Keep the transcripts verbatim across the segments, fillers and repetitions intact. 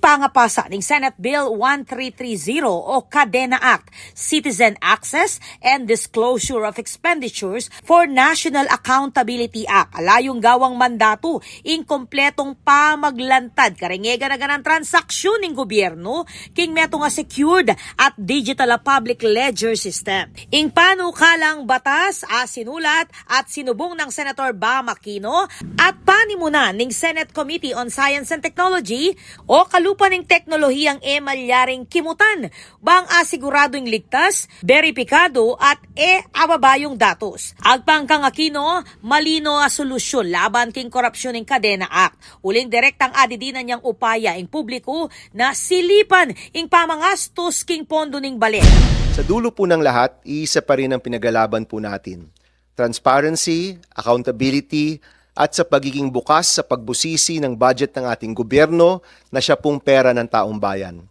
tangapasa ning Senate Bill one three three zero o Cadena Act, Citizen Access and Disclosure of Expenditures for National Accountability Act. Ala yung gawang mandatu ing kompletong pamaglantad karing e gana-ganang transaksyon ning gobyerno king metung a secured at digital a public ledger system. Ing panukalang batas a sinulat at sinubung nang Senator Bam Aquino at panimunan ning Senate Committee on Science and Technology o kalupa ning teknolohiyang e malyaring kimutan bang asigurado ing ligtas, beripikado at e ababayung datos. Agpang kang Aquino, malino a solusyon laban king korapsyon ing Cadena Act. Uling direktang adidinan yang upaya ing publiko na silipan ing pamangastos king pondo ning balen. Sa dulo po ng lahat, iisa pa rin ang pinaglalaban po natin. Transparency, accountability, at sa pagiging bukas sa pagbusisi ng budget ng ating gobyerno na siya pong pera ng taong bayan.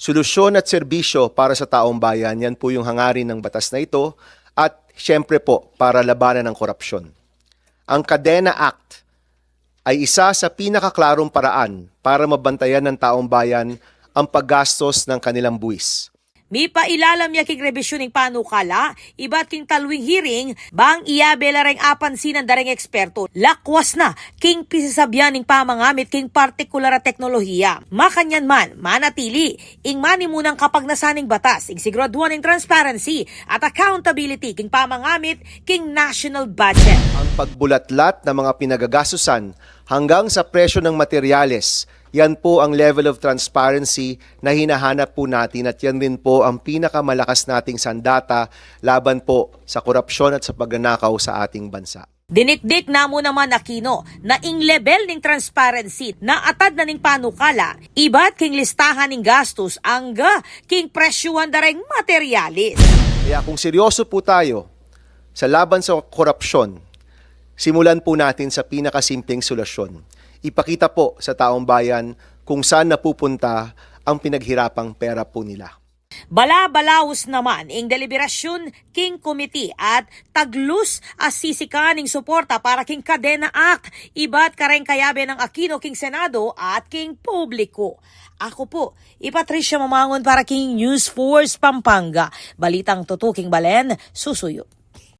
Solusyon at serbisyo para sa taong bayan, yan po yung hangarin ng batas na ito at siyempre po para labanan ang korupsyon. Ang Cadena Act ay isa sa pinakaklarong paraan para mabantayan ng taong bayan ang paggastos ng kanilang buwis. Mipailalam ya king rebisyon ning panukala, ibat king talwing hearing, bang iyabe la reng apansinan da reng eksperto, lakwas na king pisisabyan ning pamangamit king partikular a teknolohiya. Makanyan man, manatili ing manimunang kapagnasan ning batas, ing siguraduan ning transparency at accountability king pamangamit king national budget. Ang pagbulatlat ng mga pinagagastusan hanggang sa presyo ng materyales, yan po ang level of transparency na hinahanap po natin at yan rin po ang pinakamalakas nating sandata laban po sa korupsyon at sa pagnanakaw sa ating bansa. Dinikdik na mu naman Aquino na ing lebel ning transparency na atad na ning panukala, ibat king listahan ning gastos angga king presyuhan da reng materyales. Kaya kung seryoso po tayo sa laban sa korupsyon, simulan po natin sa pinakasimpleng solusyon. Ipakita po sa taong bayan kung saan napupunta ang pinaghirapang pera po nila. Bala-balaus naman ing deliberasyon king komite at taglus a sisikan ning suporta para king Cadena Act, ibat kareng kayabe nang Aquino king Senado at king publiko. Aku pu i Patricia Mamangun para king News Force Pampanga. Balitang tutuking balen, susuyu.